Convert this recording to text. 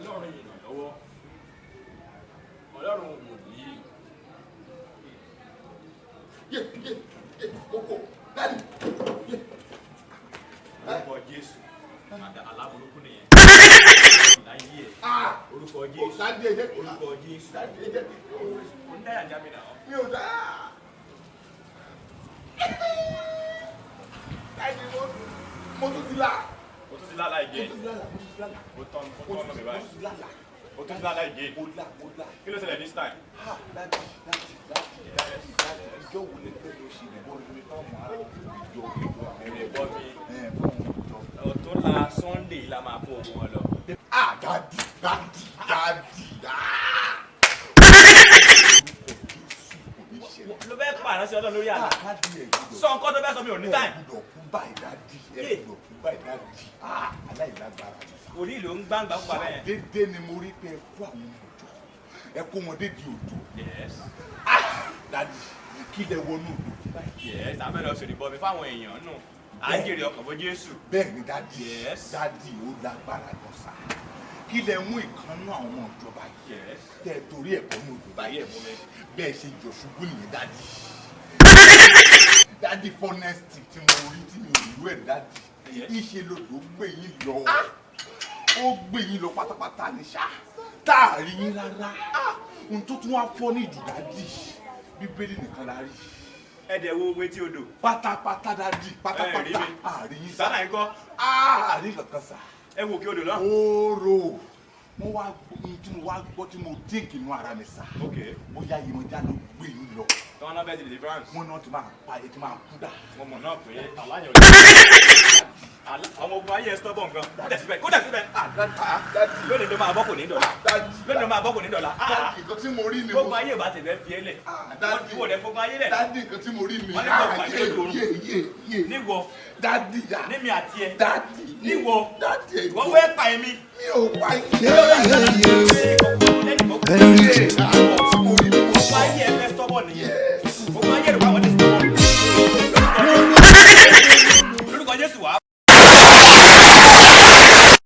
Ọlọ́run ìrànlọ́wọ́, Ọlọ́run wòlíì. Yé, yé, yé, kókó, daddy, yé. Orúkọ Jésù, aláburúkú nìyẹn láyé ẹ. Ah! Orúkọ Jésù. Daddy, ẹ jẹ́ kí Orúkọ Jésù. Daddy, ẹ jẹ́ kí Ó ń dáyà já mi náà. Mi ò dá. Daddy, mo tún ti là. O tún ti lálàá Mo ìgé. tún ti lálà, mo tún ti lálà. O tán, o tán mi Mo báyìí. tún ti lálà. O tún ti lálàá ìgé. Mo là, mo là. Kí ló ṣẹlẹ̀ this time? Ha, daddy, daddy, daddy, daddy, daddy, ìjọ wo lè fẹ́ lọ ṣe ìbọn mi fáwọn ará ìjọ ìjọ àwọn Ìrìbọn mi. Ẹ fáwọn ìjọ. Ọ̀túnla Sunday la máa kó ogun wọn lọ. Ah, daddy, daddy, daddy, ah! Ló fẹ́ pa àránṣẹ́ Ọlọ́run lórí àlá. Ah, daddy, ẹ gbọ́dọ̀ Sọ nǹkan tó fẹ́ sọ, mi ò ní time. Ẹ gbọ́dọ̀ kú báyìí, daddy, ẹ gbọ́dọ̀ kú báyìí, daddy. Ah, aláìlágbára ni sá. Orí ló ń gbàǹgbà fún bàbá yẹn. Dédé ni mo rí pé ẹ kó àwọn ọmọ ìjọ, ẹ kó wọn dédi odò. Ah, daddy, kí lẹ wọnú odò fún báyìí? Yes, àmẹ́ lọ sọ̀rọ̀ ìbọn mi fáwọn èèyàn nù. À ń jèrè ọkàn fún Jésù. Bẹ́ẹ̀ ni, daddy. Daddy, ó lágbára lọ sá. Kí lẹ mú ìkànnú àwọn ọmọ ìjọba yìí tẹ torí ẹ̀ bọ́ ní odò báyìí? Ayé ẹ̀ mú mi. Bẹ́ẹ̀ ṣe jọ ṣubú nìyẹn, daddy. Daddy, funniest tí mo rí tí mi ò rí ẹ̀, daddy, ìṣe lodò gbé yín lọ, ó gbé yín lọ pátápátá ní ṣá, tá a rí yín rárá. Ohun tó tún wá fọ́ ní ìjù, daddy, Bíbélì nìkan la rí. Ẹ dẹ̀ wo etí odò. Pátápátá, daddy, pátápátá. Ẹ rí mi. Àrí yín sá. Sálà yín kọ́. Àrí kankan sá. Ẹ wo òkè odò lọ. Ooro mo wá ohun tí mo wá gbọ́ tí mo dínkì inú ara mi sá. Bóyá Yemọja ló gbé yín lọ. Tí wọ́n náà fẹ́ di deliverance. Wọn náà ti máa pa ẹ, ti máa kú dà. Mo mọ̀ náà pé aláyàn ò lè. Àwọn ogun ayé ẹ stubborn gan. Kó dẹ̀ síbẹ̀, kó dẹ̀ síbẹ̀. Lónìí ló máa bọ́, kò ní dọ̀la. Lónìí ló máa bọ́, kò ní dọ̀la. Daddy, nǹkan tí mo rí ni mo Gbogbo ayé ò bá tẹ̀lé fi ẹ́ lẹ̀. Daddy. Ìwọ dẹ̀ fogun ayé lẹ̀. Daddy, nǹkan tí mo rí ni. Wọ́n ní kò pàdé Yé, ojú oorun. yé, yé, yé. Níwọ. Daddy ya. Ními àti ẹ. Daddy. Níwọ. Daddy, ẹ Ìwọ jọ̀ọ́. fẹ́ pa èmi. Mi ò pa yín. Gbogbo ayé ẹ fẹ́ stubborn nìyẹn. Gbogbo ayé rẹ̀ wá wọ́n.